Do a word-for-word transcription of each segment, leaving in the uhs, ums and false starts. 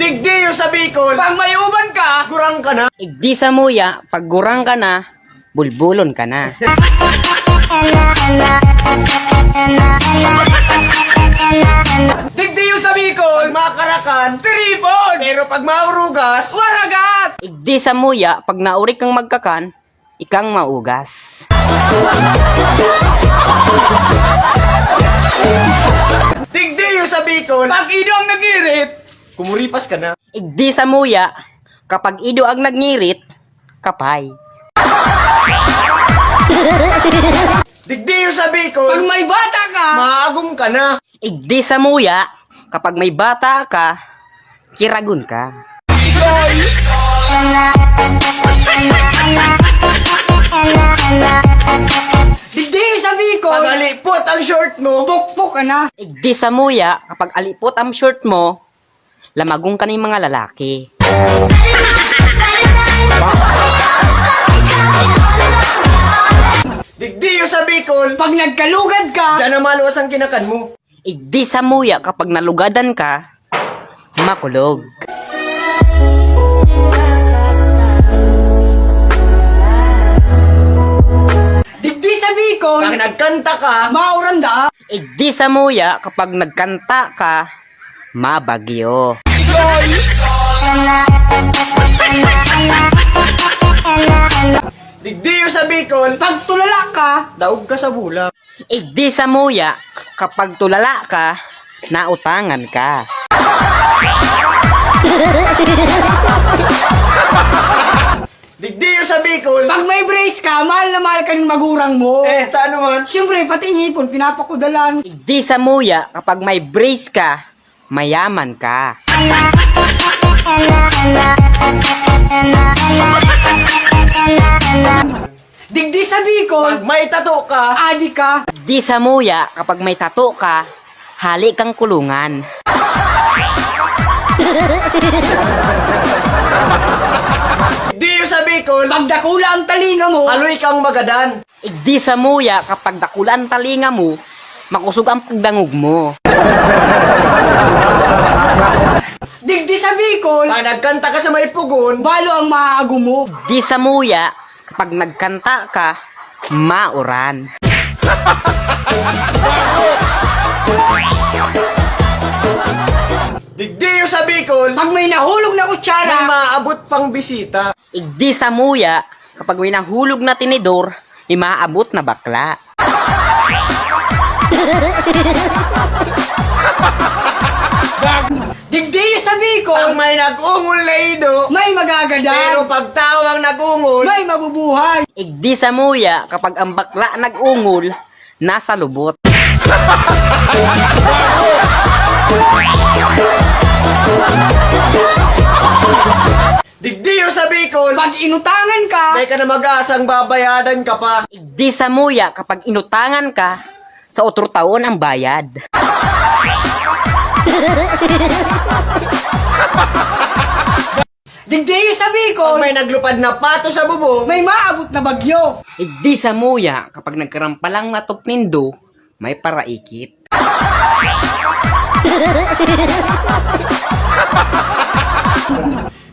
Digdi iyo sa Bicol. Pag may uban ka, gurang ka na. Igdi sa muya, pag gurang ka na, bulbulon ka na. Digdi iyo sa Bicol. Pag makarakan, tiripon. Pero pag maurugas, waragas. Igdi sa muya, pag naurig kang magkakan, ikang maugas. Digdi iyo sa Bicol. Pag ido ang nagirit, kumuripas ka na. Igdi sa muya, kapag ido ang nagngirit, kapay. Digdi iyo sa Bicol. Pag may bata ka, maagom ka na. Igdi sa muya, kapag may bata ka, kiragon ka. Digdi sa Bicol. Pag alipot ang short mo, pukpok ka na. Igdi sa muya, kapag alipot ang short mo, lamagong ka ning mga lalaki. Digdi iyo sa Bicol. Pag nagkalugad ka, diyan na maluwas ang kinakan mo. Igdi sa muya, kapag nalugadan ka, makulog. Digdi sa Bicol. Pag nagkanta ka, mauran daa. Igdi sa muya, kapag nagkanta ka, mabagyo. Digdi iyo sa Bicol. Pag tulala ka, daog ka sa bulak. Igdi sa muya, kapag tulala ka, nautangan ka. Digdi iyo sa Bicol. Pag may brace ka, mahal na mahal ka ning magurang mo. Eh, ta ano man? Siyempre, pati ngipon, pinapakudalan. Igdi sa muya, kapag may brace ka, mayaman ka. Digdi sa Bicol. Pag may tato ka, adi ka. Digdi sa muya, kapag may tato ka, hali kang kulungan. Digdi iyo sa Bicol. Pag dakula ang talinga mo, haloy kang magadan. Igdi sa muya, kapag dakula ang talinga mo, makosog ang pagdangog mo. Digdi sa Bicol. Pag nagkanta ka sa may pugon, balo ang maaagom mo. Igdi sa muya, kapag nagkanta ka, mauran. Digdi iyo sa Bicol. Pag may nahulog na kutsara, may maabot pang bisita. Igdi sa muya, kapag may nahulog na tinidor, may maabot na bakla. Digdi iyo sa Bicol. Pag may nag-ungol na ido, may magagadan. Pero pag tawo ang nag-ungol, may mabubuhay. Igdi sa muya, kapag ang bakla nag-ungol, nasa lubot. Digdi iyo sa Bicol. Pag inutangan ka, dai ka na mag-aasang babayadan ka pa. Igdi sa muya, kapag inutangan ka, sa otro taon ang bayad. Digdi iyo sa Bicol. Pag may naglupad na pato sa bubong, may maabot na bagyo. Igdi sa muya, kapag nagkarampalang matop nindo, may paraikit.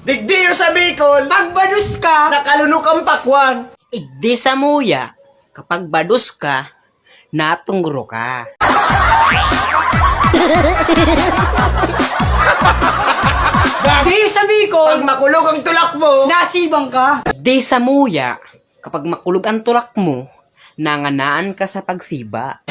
Digdi iyo sa Bicol. Pag bados ka, nakalunok ang pakwan. Igdi sa muya, kapag bados ka, natungro ka. Digdi iyo sa Bicol. Pag makulog ang tulak mo, nasibang ka. Igdi sa muya, kapag makulog ang tulak mo, nanganaan ka sa pagsiba.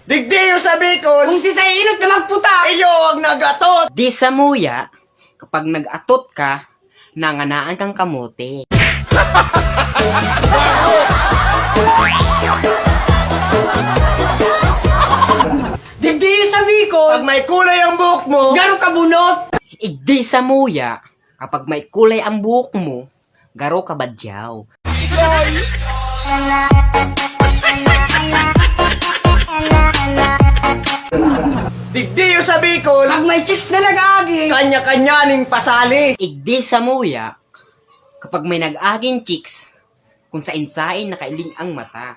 Digdi iyo sa Bicol. Kung si Sainot na magputa, iyo ang nag-atot. Igdi sa muya, kapag nag-atot ka, nanganaan kang kamote. Digdi iyo sa Bicol. Pag may kulay ang buhok mo, garo ka bunot. Igdi sa muya, kapag may kulay ang buhok mo, garo ka badyaw. Digdi iyo sa Bicol. Pag may chicks na nag-aagi, kanya-kanya ning pasali. Igdi sa muya, kapag may nag-aging chicks, kung sain-sain nakailing ang mata.